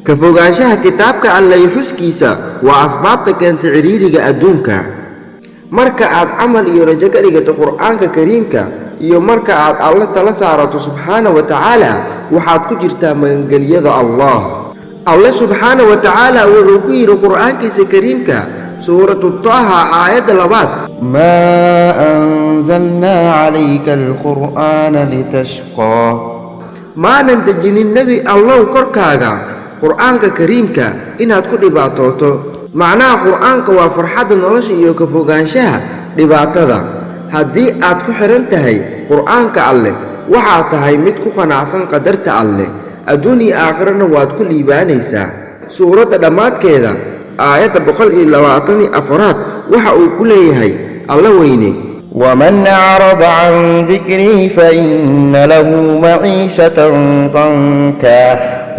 Ka fogaanshaha kitaabka Alle iyo xuskiisa waa asbaabta keenta ciriiriga adduunka. Marka aad camal iyo rajo ka dhigato Qur'aanka Kariimka iyo marka aad Alle tala saarato subxaana wa tacaala, waxaad ku jirtaa magangelyada Allah. Alle subxaana wa tacaala wuxuu ku yidhi Qur'aankiisa Kariimka, Suuratu Taaha, aayadda 2aad: ما أنزلنا عليك القرآن لتشقى. Maanan dejinin, Nebi Allow, korkaaga Qur'aanka Kariimka inaad ku dhibaatooto. Macnaha Qur'aanka waa farxadda nolosha iyo ka fogaanshaha dhibaatada. Haddii aad ku xidhan tahay Qur'aanka Alleh, waxaad tahay mid ku qanacsan qadarta Alleh, adduun iyo aakhirana waad ku liibaanaysaa. Suuradda dhammaadkeeda, aayadda 124aad, waxa uu ku leeyahay Alla weyne: ومن أعرض عن ذكري فإن له معيشة ضنكا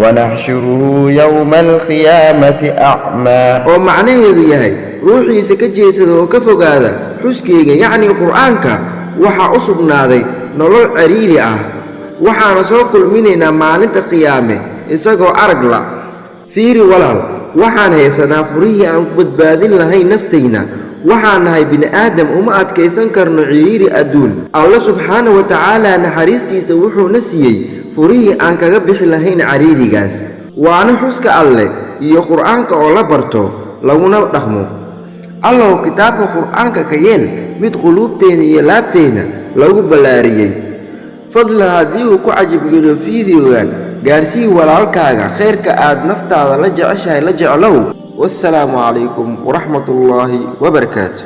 ونحشره يوم القيامة أعمى. Oo macnaheedu yahay, ruuxiisa ka jeesada oo ka fogaada xuskayga, yacnii Qur'aanka, waxaa u sugnaaday nolol cariiri ah, waxaana soo kulminaynaa maalinta Qiyaame isagoo arag la. Fiiri walaal, waxaan haysanaa furihii aan ku badbaadin lahayn naftayna. Waxaan nahay bini'aadam, uma adkaysan karno ciriiri adduun. Alle subxaana wa tacaala naxariistiisa wuxuuna siiyey furihii aan kaga bixi lahayn cariirigaas, waana xuska Alleh iyo Qur'aanka oo la barto laguna dhaqmo. Allow, kitaabka Qur'aanka ka yeel mid quluubteena iyo laabteenna lagu ballaariyey. Fadlan, haddii uu ku cajabgeliyo fiidiyogan, gaarsii walaalkaaga. Khayrka aad naftaada la jeceshahay la jeclow. Wassalaamu calaykum waraxmatullaahi wabarakaatu.